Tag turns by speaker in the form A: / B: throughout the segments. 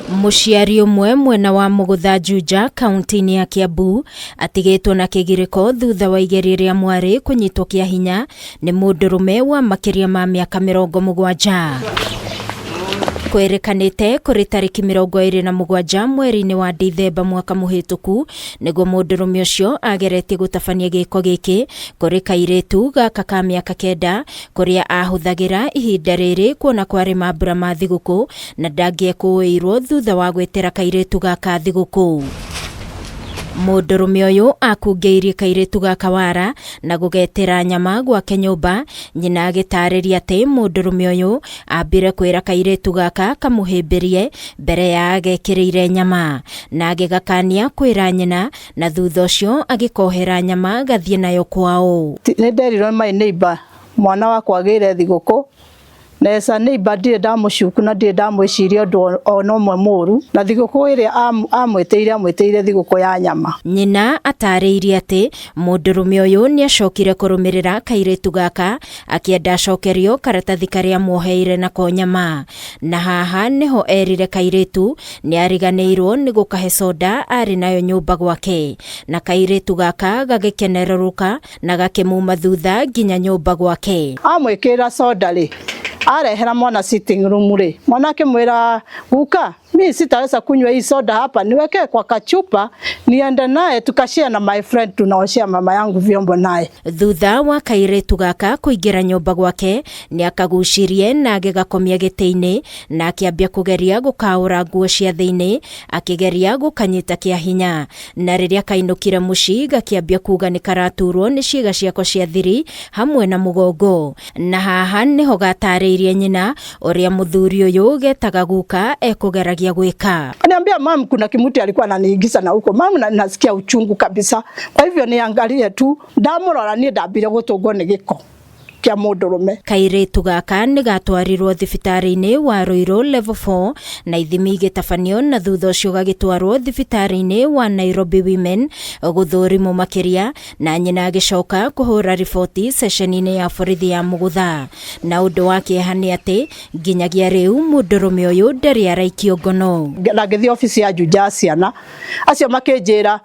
A: Mũciari ũmwe mwena wa Mũgũtha Juja kaunti-inĩ ya Kiambu atigĩtwo na kĩgirĩko thutha wa igerio rĩa mwarĩ kũnyitwo kĩa hinya nĩ mũndũrũme wa makĩria ma mĩaka 70. Kwĩrĩkanĩte kũrĩ tarĩki 27 mweri-inĩ wa Dithemba mwaka mũhĩtũku nĩguo mũndũrũme ũcio ageretie gũtabania gĩko gĩkĩ kũrĩ kairĩtu gaka ka mĩaka 9 kũrĩa ahũthagĩra ihinda rĩrĩ kuona kwarĩ mambura ma thigũkũ na ndangĩekũĩirwo thutha wa gwĩtĩra kairĩtu gaka thigũkũ. Mũndũrũme ũyũ akungĩirie kairĩtu gaka wara na gũgetĩra nyama gwake nyũmba, nyina agĩtarĩria atĩ mũndũrũme ũyũ ambire kwĩra kairĩtu gaka kamũhĩmbĩrie mbere ya agekĩrĩire nyama na agĩgakania kwĩra nyina na thutha ũcio agĩkohera nyama gathiĩ nayo kwao.
B: Nĩ nderirwo my neighbor mwana wakwa agĩire thigũkũ nesa neighbor ndirĩ ndamũcuku na ndirĩ ndamwĩciria ũndũ ona ũmwe mũru na thigũkũ ĩrĩa amwĩtĩire amwĩtĩire thigũkũ ya nyama.
A: Nyina atarĩirie atĩ mũndũrũme ũyũ nĩacokire kũrũmĩrĩra kairĩtu gaka akĩenda acokerio karatathi karĩa muoheire nako nyama na haha nĩho erire kairĩtu nĩariganĩirwo nĩ gũkahe soda arĩ nayo nyũmba gwake na kairĩtu gaka gagĩkenerũrũka na gakĩmuma thutha nginya nyũmba gwake.
B: Amwĩkĩrĩra soda rĩ arehera mwana sitting room rĩ mwana akĩmwĩra guka mi sitaweza kunywa hii soda hapa, niweke kwa kachupa niende naye tukashare na my friend, tunaoshea mama yangu vyombo naye.
A: Thutha wa kairĩtu gaka kũingĩra nyũmba gwake nĩakagucirie na agĩgakomia gĩtĩ-inĩ na akĩambia kũgeria gũkaũra nguo cia thĩinĩ akĩgeria gũkanyita kĩa hinya na rĩrĩa kainũkire mũciĩ gakĩambia kuga nĩ karaturwo nĩ ciĩga ciako cia thiri hamwe na mũgongo na haha nĩho gatarĩirie nyina ũrĩa mũthuri ũyũ getaga guka ekũgeragia gwĩka.
B: Niambia mam, kuna kimuti alikuwa ananiingiza na huko mam, na nasikia uchungu kabisa, kwa hivyo niangalie tu ndamurora niĩ ndambire gũtũngwo nĩ gĩko kĩa mũndũrũme.
A: Kairĩtu gaka nĩ gatwarirwo thibitarĩ-inĩ wa Ruiru level 4 na ithimi igĩtabanio na thutha ũcio gagĩtwarwo thibitarĩ-inĩ wa Nairobi Women gũthũrimwo makĩria na nyina agĩcoka kũhũra riboti ceceni-inĩ ya borithi ya Mũgũtha. Na ũndũ wa kĩeha nĩ atĩ nginyagia rĩu mũndũrũme ũyũ ndarĩ araikio ngono.
B: Na ngĩthiĩ obici ya Juja ya ciana acio makĩnjĩra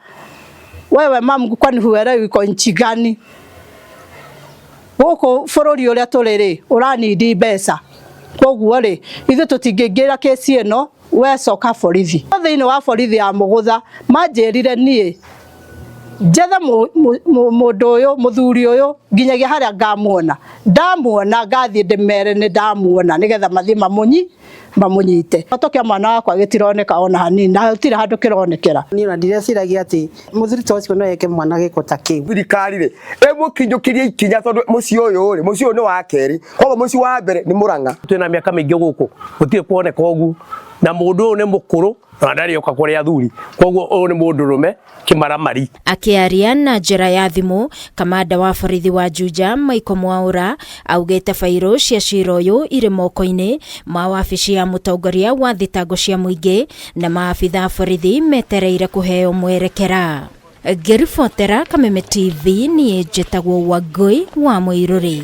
B: wewe mam, kwani huelewi iko nchi gani? Gũkũ bũrũri ũrĩa tũrĩ rĩ ũranindi mbeca koguo rĩ ithuĩ tũtingĩingĩra kesi ĩno we coka borithi. Thĩinĩ wa borithi ya Mũgũtha manjĩrire niĩ njethe mũndũ ũyũ mũthuri ũyũ nginyagia harĩa ngamuona ndamuona ngathiĩ ndĩmere nĩ ndamuona nĩgetha mathiĩ mamũnyite. Kĩhoto kĩa mwana wakwa gĩtironeka ona hanini na gũtirĩ handũ kĩronekera.
C: Niĩ ona ndireciragia atĩ mũthuri ta ũcio no eke mwana gĩko ta kĩu.
D: Thirikari rĩ ĩmũkinyũkĩrie ikinya tondũ mũciĩ ũyũ rĩ mũciĩ ũyũ nĩ wa kerĩ koguo mũciĩ wa mbere nĩ Mũrang'a.
E: Twĩna mĩaka mĩingĩ gũkũ gũtirĩ kuoneka ũguo na mũndũ ũyũ nĩ mũkũrũ na ndarĩ oka kũrĩ athuri koguo ũyũ nĩ mũndũrũme kĩmaramari.
A: Akĩaria na njĩra ya thimũ kamanda wa borithi wa Juja Michael Mwaura augĩte bairũ cia cira ũyũ irĩ moko-inĩ ma wabici ya mũtongoria wa thitango cia mũingĩ na maabitha a borithi metereire kũheo mwerekera. Ngĩribotera Kameme TV niĩ njĩtagwo Wangũi wa Mũirũrĩ.